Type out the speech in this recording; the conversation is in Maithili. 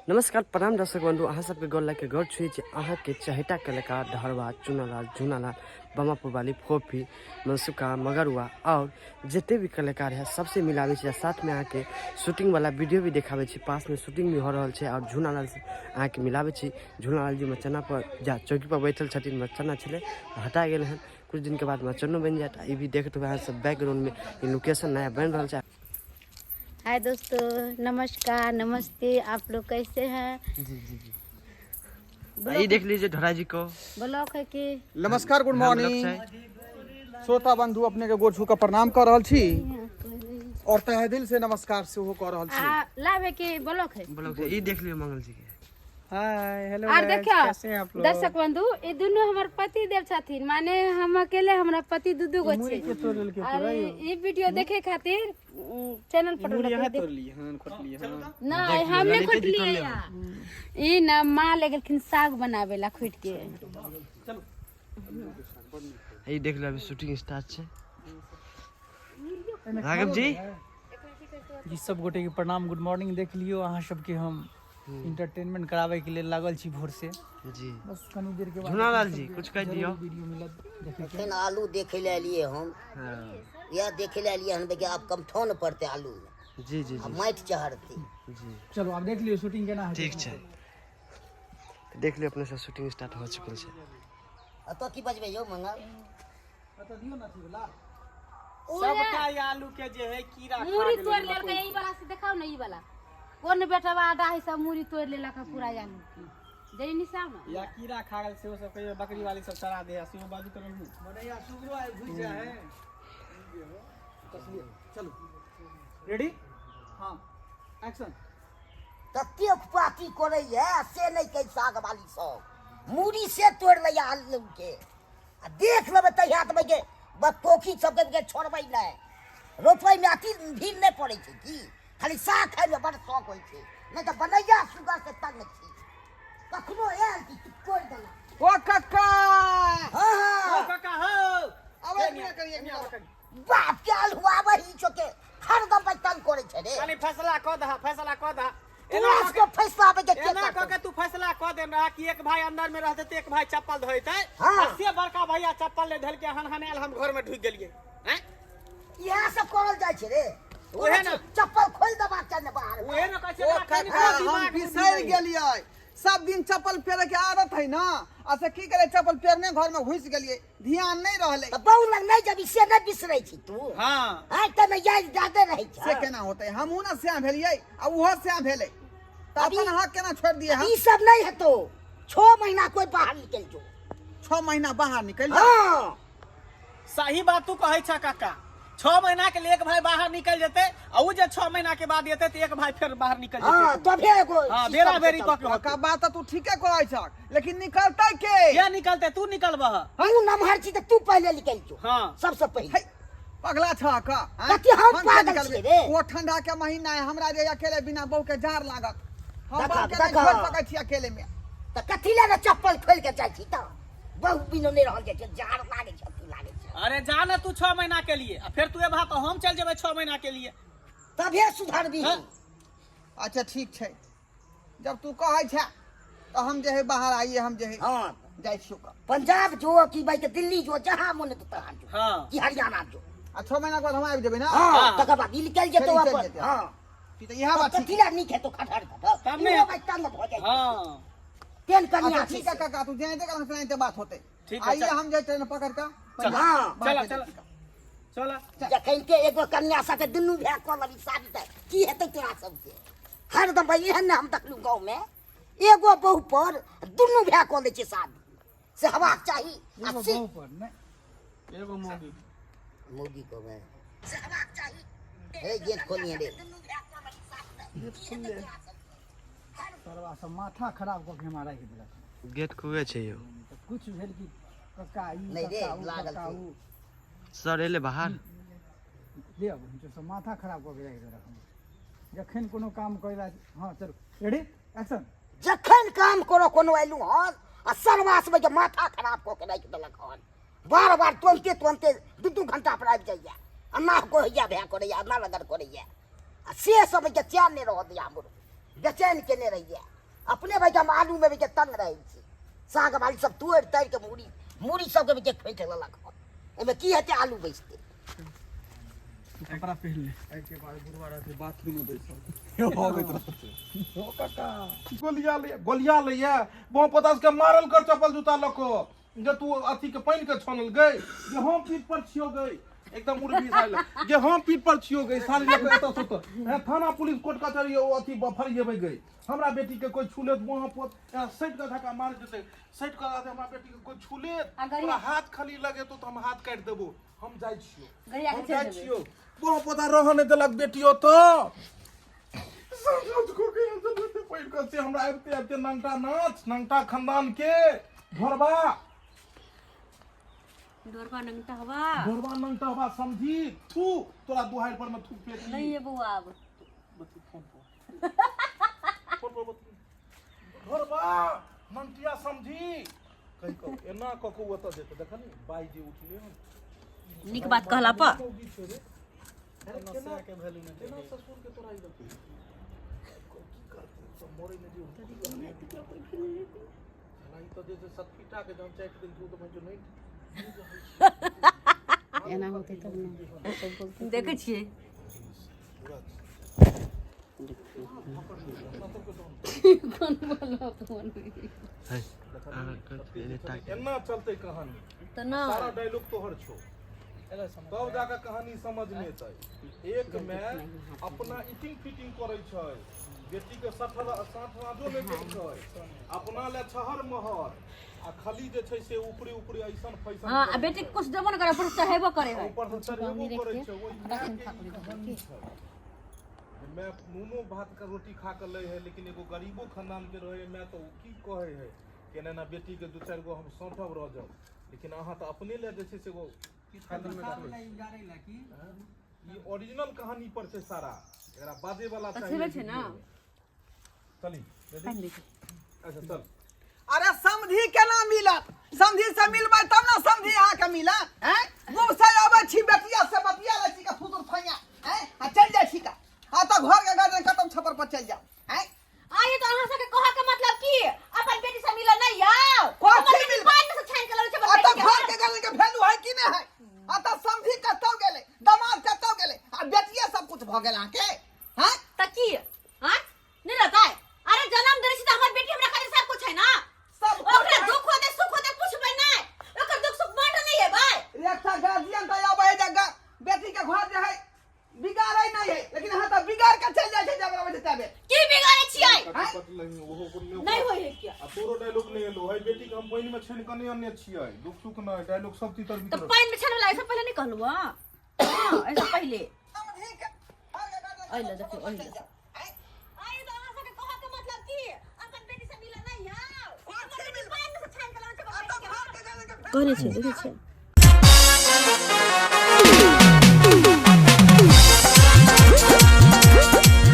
नमस्कार प्रणाम दर्शक बंधु, अहाँ सबके गोर लाग के गोर छुई छी। अहाँ के चहेटा कलाकार ढहरवा, चुनालाल, झुनालाल, बमापुर वाली, फोफी, मनसुखा, मगरुआ और जितने भी कलाकार है सबसे मिलावे छी। साथ में अहाँ के शूटिंग वाला वीडियो भी देखावे छी। पास में शूटिंग भी हो रहल छै और झुनालाल से अहाँ के मिलावे छी। झुनालाल जी मचना पर जा चौकी पर बैठल छथिन, मचना छलै हटा गेल हन। कुछ दिन के बाद मचनो बनि जायत। ई भी देखत होबै अहाँ सब बैकग्राउंड में ई लोकेशन नया बनि रहल छै। हाय दोस्तों, नमस्कार, नमस्ते। आप लोग कैसे हैं? जी जी जी, ये देख लीजिए ढोरा जी को। ब्लॉक है कि नमस्कार, गुड हम लोग मॉर्निंग। छै। श्रोता बंधु, अपने के गोर छू के प्रणाम कर रहल छी और तहे दिल से नमस्कार सेहो कर रहल छी। आ लाभ है कि ब्लॉक है? ब्लॉक है। ये देख लियो मंगल जी के। हाय, हेलो और गाइस, देखियो कैसे हैं आप लोग? दर्शक बंधु, ये दोनों हमार पति देव छथिन, माने हम अकेले, हमरा पति दू दू गो मुरी छै। के तोड़ लेलकै और पूरा यौ। ई वीडियो देखे खातिर चैनल पर मुरी यहाँ देख- तोड़ लिए हन, खोट लिए हन। नहीं, हमने ललिते जी खोटलिए तोड़ले। या ई ना माँ ले गेलखिन साग बनावे ला खोट के। ये देख लो, अभी शूटिंग स्टार्ट छै। राघव जी। जी, सब गोटे के प्रणाम, गुड मॉर्निंग। देख लियो, अहाँ सबके हम इंटरटेनमेंट करावे के लिए लागल छी भोर से। जी। बस कनी देर के बाद झुनालाल जी, कुछ कह दियो। वीडियो मिलत देखे के। एखन आलू देखे लए एलियै हम। हाँ। इएह देखे लए एलियै हन कि आब कमठौन पड़तै आलू मे। जी जी। आ जी। माटि चढ़तै। जी। चलो, आब देख लियो शूटिंग केना हेतै। ठीक छै, देख लियो अपने से, शूटिंग स्टार्ट हो चुकल छै। एतऽ की बजबै यौ मंगल? एतऽ दियौ न अथी वाला। सबटा ई आलू के जे है कीड़ा खा मूरी गेलै। तोड़ लेलकै ई वाला से। देखाउ ने ई वाला, कोन बेटवा डाही सब मूरी तोड़ लेलक है पूरा आलू के जरी निशा में। या कीड़ा खा गेल सेहो सब कहियो बकरी वाली सब चरा दे है, सेहो बाजू तऽ रहू। बनैया सुगरो आइ घुसि जाइ है। चलो, रेडी? हाँ, एक्शन। ततेक पार्टी करैया से नहि कहि साग वाली सब मूरी से तोड़ि लैया आलू के। आ देख लेबै तहिया तऽ के बकोखी सबके के छोड़बै नहि। रोपैमे अथी भीड़ नहि पड़ै छै की, खाली साग खाइमे बड़ शौक होइ छै। नहि तऽ बनैया सुगर से तंग छी, कखनो आयल कि तोड़ि देलक। ओ कक्का। हाँ हाँ। ओ काका हो। अब एक मिनट करिए, एक मिनट करिए। बाप के आलू आबै ही चोके हरदम भाई तंग करै छै रे। कनी फैसला कऽ दह, फैसला कऽ दह। तोरा सबके फैसला आबै के के एना कऽ करतौ? के तू फैसला कऽ देन रहा कि एक भाई अंदर में रहते तऽ एक भाई चप्पल धोइते। हाँ। आ से बड़का भैया चप्पल नहि धोलकै, हन हनायल हम घर में ढुकि गेलियै हैं। इएह सब करल जाइ छै रे। उहे ने। चप्पल खोलि देबाक चाही ने बाहर मे। उहे ने कहै छै, ओ एकरा कनी कक्का, दिमाग हम बुद्धि बिसरि नहि। गेलियै, सब दिन चप्पल पहिरे के आदत है ना, आ से की करे चप्पल पहिरने घर में घुसि गेलियै, ध्यान नहि रहलै। तऽ बहु लग नहि जबी से नहि बिसरै छी तू? हाँ। आइ तऽ नहि याद जादे रहै छै। से केना होतै? हमहूँ ने स्याह भेलियै आ ओहो स्याह भेलै तऽ अभी- अपन हक केना छोड़ि दियै हम? ई सब नहि हेतौ, 6 महीना कोई बाहर निकलि जो। 6 महीना बाहर निकलि जाउ? हाँ। सही बात तू कहै छ काका। 6 महीना के लिए एक भाई बाहर निकल जेतै आ उ जे 6 महीना के बाद एतै तऽ एक भाई फेर बाहर निकल हाँ, जेतै। तबे एगो हाँ, सिस्टम बेरा से बेरी चलतै। कऽ के होतै। काका, बात तऽ तू ठीके कहै छक, लेकिन निकलतै के? के निकलतै? तू निकलबह। तू नमहर छी तऽ तू पहिले निकलि जो। हाँ। सबसे पहिले। है, पगला छ का आँय? कथी हम के पागल निकलबै? छियै रे? ओ ठंडा के महीना है, हमरा जे अकेले बिना बहू के जाड़ लागत। हम देखा, बहू के नहि देखा। छोड़ि सकै छी अकेले में। तऽ कथी लए ने चप्पल खोलि के जाइ छी? तऽ बहु बिना नहि रहल जाइ छै, जाड़ लागै छै, अथी लागै छै। अरे जा ना तू 6 महीना के लिए आ फिर तू एबहा तऽ हम चल जेबै 6 महीना के लिए। तभे सुधरबी। हाँ। अच्छा, ठीक छै, जब तू कहै छै तऽ हम जे है बाहर आइए, हम जे है जाइ छियौ का। पंजाब जो कि भाई के दिल्ली जो, जहाँ मन हेतौ तहाँ जो। कि हरियाणा जो। आ 6 महीना के बाद हम आबि जेबै ना? हाँ। हाँ। तकर बाद ई निकलि जेतौ। फेर ई चलि अपन जेतै। हाँ। ई तऽ इएह बात तब ठीक। कथी लए नीक हेतौ खटहर खटहर? तब नहि। इहो भाई तंग भऽ जाइ छै। तेल अच्छा कनिया छै ठीक है से। काका, तू जाइते कल सुनाइते बात होते। ठीक है, आइए। चल। हम जाए ट्रेन पकड़ के चल। हाँ। बाहर चला, चलि चला। जाइ छी। चल। जखन के एगो कन्या साथे दुनू भाय कऽ लेबी शादी तऽ की हेतै तोरा सबके? हरदम भाई एहन ने हम देखलहुँ गाँवमे एगो बहु पर दुनू भाय कऽ लै छै शादी, से हेबाक चाही आ एगो से बहु पर नहि। एगो मौगी। मौगी कहबै से हेबाक चाही। हे, गेट खोलिए रे। सरवा सब माथा खराब कऽ के हमरा राखि देलक। गेट खुले छै यौ। तऽ कुछ भेल कि कक्का ई, नहि रे, कक्का उ, लागल कक्का छै। उ। सर एले बाहर। ले आबू, सब माथा खराब कऽ के राखि देलक हमरा जखन कोनो काम करै ला। हँ, चलू, रेडी, एक्शन। जखन काम करो कोनो एलहुँ हन आ सरवास में के माथा खराब कऽ के राखि देलक हन। बार बार तुरन्ते तुरन्ते 2-2 घंटा पर आबि जाइए आ नाह कहैया भए करैया, ना रगड़ करैया आ से सब के चैन नहि रहऽ दैया, हमरो बेचैन केने रहैया। अपने भाई हम आलू में के तंग रहै छी। साग बाली सब तोड़ि ताड़ि के मूड़ी मूड़ी सबके के खोइट लेलक हन। एहिमे की हेतै आलू बैसतै? कपड़ा पहिन ले। एहिके बाद बुढ़वा रहतै बाथरूम में बैसल भगैत रहतै। ओ काका गोलिया ले, गोलिया लैया बम पतास के मारल कर चप्पल जूता लको जे तू अथी के पानि के छानल गई जे हम पीठ पर छियो गई एकदम उर्वी साल जे हम पीठ पर छियो गई साली लको एतऽ से ओतऽ। हैं, थाना पुलिस कोर्ट कचहरी ओ अथी फरिएबै गई। हमरा बेटी के कोई छू लेत वहाँ पर सटि कऽ धक्का मार जेतै, सटि कऽ रहतै, हमरा बेटी के कोई छू लेत आ गड़िया- तोरा हाथ खाली लगेतौ तऽ हम हाथ काटि देबो। हम जाइ छियो, गड़िया के हम चलि जाइ जेबै। छियो। वहाँ पता रहऽ नहि देलक बेटी ओतऽ से हमरा आबिते आबिते नंगटा नाच नंगटा खानदान के घरबा डोरबा नंगटा हवा घरबा नंगटा हवा समझी थू तोरा दुहारि पर में थूक फेंकी। नहीं है बउआ अब। फोन पर फोन पर बतू। घरबा नंगटिया समझी कहि कऽ एना कऽ कऽ ओतऽ जेतै। देखली बाई जे उठले हन नीक बात कहला पर मौगी छै रे। अरे केना के वैल्यू नहि केना ससुर के तोरा ई देखी की करतै सब मरै नहि जे साला ई तऽ जे छै सतफीटा के जहन चाटि देलकै ओ तऽ भाइ नहि एना होतै तब ने देखै छियै। कोन बोलो कोन एना चलतै कहानी तऽ ना सारा डायलॉग तोहर छौ तब जाके कहानी समझ में एतै। एक में अपना इटिंग फिटिंग करै छै, बेटी के सठर साठ राजो नहि दै छै, अपना ले छहर महर आ खाली जे छै से ऊपरे ऊपरे ऐसन फैसन हाँ आ बेटी के कुछ देबो न करे ऊपर से चढ़ेबो करे है। ऊपर से चढ़ेबो करै छै। ओहि माय के ई कहानी छै जे माय नूनो भात के रोटी खा के लै है, लेकिन एगो गरीबो खानदान के रहै माय तऽ ओ की कहै है केना ना बेटी के दू चारि गो हम सौंपब रह जाउ, लेकिन अहाँ तऽ अपने ले जे छै से एगो खाली ई ओरिजिनल कहानी पर छै सारा, एकरा बाजे वाला तऽ चाहिए छेबे छै ना। चली रेडी? अच्छा चल। अरे समधी केना मिलत? समधी से मिलबै तब ने समधी अहाँके मिलत। हैं गुम से अबै छी बेटिया से बतिया लै छी का फुसुर फैया हैं आ चलि जाइ छी का आ तऽ घर के गार्जियन कतम छप्पर पर चलि जाउ। हैं आइए तो अहाँ सबके कहऽ के मतलब की अपन बेटी से मिलऽ नहीं आउ? कथी हमर बेटी मिलबै? पानि में से छानि के लबै छै आ अपन तऽ बेटी के। घर के गार्जियन के वैल्यू है कि नहि है? आ तऽ समधी कतौ गेलै, दामाद कतौ गेलै, आ बेटिये सब कुछ भऽ गेल अहाँके। हैं तऽ की हैं नहीं रहतै? अरे जन्म देने छी तऽ हमर बेटी हमरा खातिर सब कुछ है ना। सब कुछ ओकरा है। दुख होतै सुख होतै पूछबै नहीं, ओकर दुख सुख बांटऽ नहीं एबै। एकटा गार्जियन तऽ अबै है जे बेटी के घर जे है बिगाड़ै नहीं है, लेकिन अहाँ तऽ बिगाड़ के चलि जाइ छै जब अबै छै तबे। की बिगाड़ै छियै? कटलही ओहो कोनो नहीं होय है क्या? आ तोरो डायलॉग नहि एलो है। बेटी के हम पानि में छानि कऽ नहि अनने छियै, दुख सुख नहि डायलॉग सब तीतर तऽ बितर। पानि में छानै वाला ऐसे पहिले नहीं कहलहुँ हँ? हाँ, ऐसे पहिले। समधी के घर के गार्जियन अइ ले देखियौ, अइ ले। हैं? आइ तऽ अहाँ सबके कहऽ के मतलब की अपन बेटी से मिलऽ नहीं आउ? कथी हमर बेटी मिलबै? पानि में से छानि के लबै छै आ अपन तऽ बेटी के। घर के गार्जियन के कहने छै, देखै छियै।